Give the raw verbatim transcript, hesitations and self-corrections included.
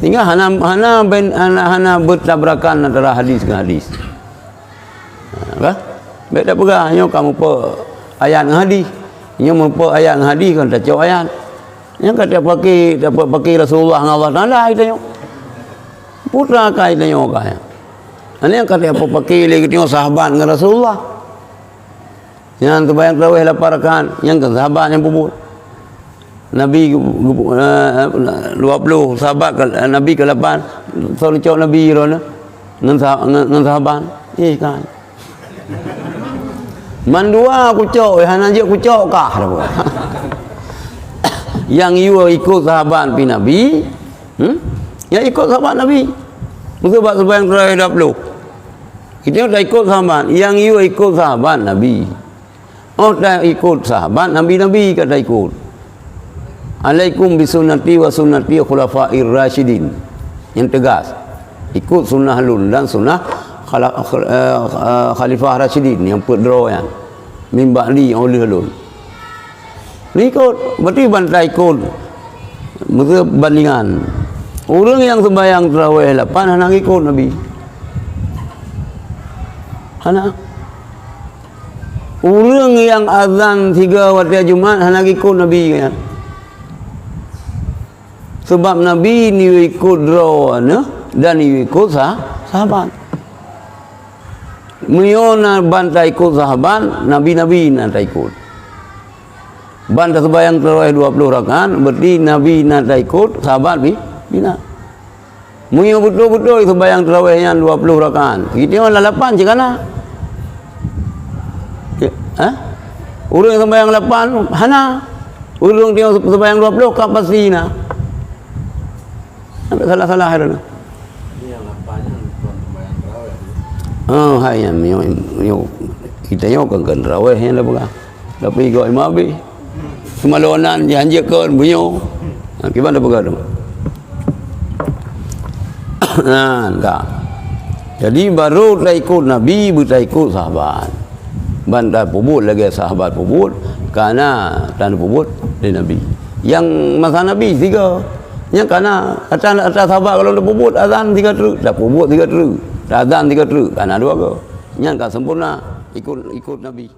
Sehingga hana, hana ben-, hana, hana bertabrakan antara hadis ngon hadis. Ha, bah? Bèk tapeugah, nyoe ka muphom ayat ngon hadis. Nyoe muphom ayat ngon hadis, kon tacok ayat. Nyang ka tapake, tapake Rasulullah ngon Allah Taala, geutanyoe. Peue ka geutanyoe ka nyan. Nyang ka tapake lé geutanyoe sahabat ngon Rasulullah. Nyan seumayang tarawih lapan rakaat, nyan kan sahabat nyang peubuet. Nabi geu-, geu-, eh, dua puluh sahabat ka, Nabi ka lapan, soe neucok Nabi droeneuh ngon sa-, ngon, ngon sahabat. Eh, kan. Mandua kucok, eh, hana jeuet kucok kah. Nyang yue ikot sahabat pih Nabi, hmm? Nyang ikot sahabat Nabi. Meuseubat seumayang tarawih dua puluh. Kita tak ikot sahabat, nyang yue ikot sahabat Nabi. Oh, tak ikot sahabat Nabi-Nabi ka taikot. Alaikum bisunnati wa sunnati khulafair rasyidin. Nyang teugas. Ikot sunnah lôn dan sunnah khala-, khal-, eh, eh, khalifah rasyidin nyang peuet droe nyan. Min ba'di, 'oh lheueh lôn. Neuikot, berarti ban taikot. Meuseubat bandingan. Ureueng nyang seumayang tarawih lapan hana ikot Nabi. Hana. Ureueng nyang azan sigoe watèe Jumat hana ikot Nabi nyan. Sabab Nabi neuyue ikot droeneuh dan neuyue ikot sa-, sahabat. Meunyoe na ban taikot sahabat, Nabi-Nabi na taikot. Ban taseumayang tarawih dua puluh rakaat, berarti Nabi na taikot, sahabat pi-, pih na. Meunyoe beutôi-beutôi seumayang tarawih nyan dua puluh rakaat, geutanyoe lam lapan cit ka na. Ya, ha? Ureueng seumayang lapan, hana. Ureueng tanyoe seumayang dua puluh, ka pasti na. Sampai salah-salah tu. Ini yang lapan nyan bukan sembahyang tarawih. Oh, hai nyan, nyoe, nyoe. Kita nyoe kan, kan tarawih nyan dah peugah. Tapi gok imam habis. Semalonan janji kon bunyo. Ha, kiban dah peugah tu. Nah, dah. Jadi baru taikut Nabi, baru taikut sahabat. Ban tapeubuet lagèe sahabat peubuet, kana tan peubuet lé Nabi. Nyang masa Nabi sigoe, nyang kana atra, atra sahabat kalau tapeubuet azan sigoe treuk, tapeubuet sigoe treuk, azan sigoe treuk, kana dua goe. Nyang ka sempurna ikut, ikut Nabi.